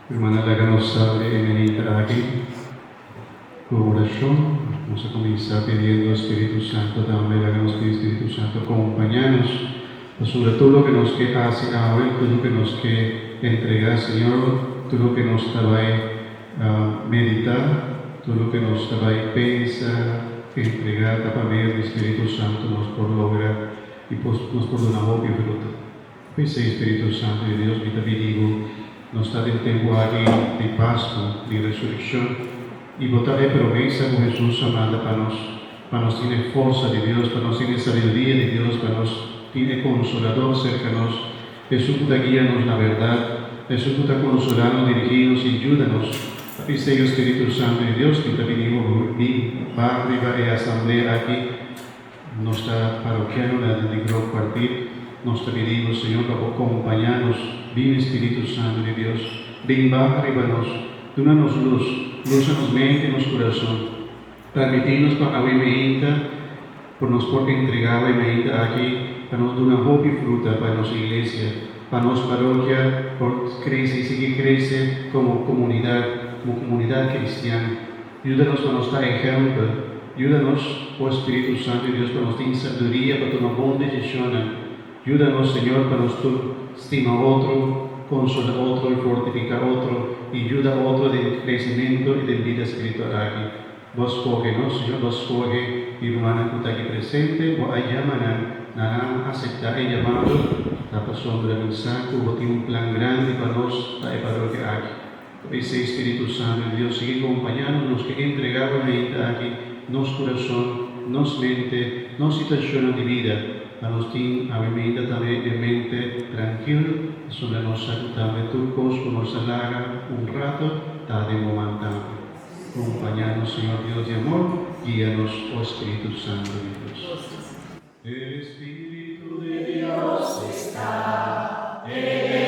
Rumannan, laga nos habri e mainta aki ku orashon. Nos a kuminsá pidiendo Spiritu Santu tambe. Laga nos pidi Spiritu Santu kompañá nos pasobra tur loke nos ke hasi awe, tur loke nos ke entregá Señor, tur loke nos ta bai meditá, tur loke nos ta bai pensa, entregá, ta pa medio di Spiritu Santu nos por logra i nos por duna hopi fruta. P'esei, Spiritu Santu di Dios, mi ta pidi bo, nos ta den tempu aki di Pasku, di Resurekshon, i bo ta e promesa ku Hesus a manda pa nos, pa nos tin e forsa di Dios, pa nos tin e sabiduria di Dios, pa nos tin e Konsolador serka nos, Esun ku ta guia nos na bèrdat, Esun ku ta konsolá nos, dirigí nos i yuda nos. P'esei, o Spiritu Santu di Dios, mi ta pidi bo bin baha riba e asamblea aki. Nos ta parokianonan di Groot Kwartier. Nos ta pidi bo, Señor, pa bo kompañá nos. Bin, Spiritu Santu di Dios, bin baha riba nos. Duna nos lus, lusa nos mente i nos kurason. Permití nos pa awe meinta, por nos por entregá awe meinta aki pa nos duna hopi fruta pa nos iglesia, pa nos parokia por krese i sigui krese komo komunidat, komo komunidat kristian. Yuda nos pa nos ta ehèmpel. Yuda nos, o Spiritu Santu di Dios, pa nos tin sabiduria pa tuma bon desishonnan. Yuda nos, Señor, pa nos tur stima otro, konsolá otro i fortifiká otro i yuda otro den kresementu i den bida spiritual aki. Bo a skohe nos, Señor, Bo a skohe mi rumannan ku ta aki presente. Bo a yama nan, nan a aseptá e yamado. Ta pasobra mi sa ku Bo tin un plan grandi pa nos, pa e parokia aki. P'esei Spiritu Santu di Dios sigui kompañá nos, nos ke entregá bo mainta aki nos kurason, nos mente, nos situashonnan di bida, pa nos tin awe mainta tambe e mente trankil, pasobra nos sa ku tambe tur kos ku nos a laga un rato ta den bo man tambe. Kompañá nos, Señor Dios di amor, guia nos, o Spiritu Santu di Dios. El Espíritu de Dios está en.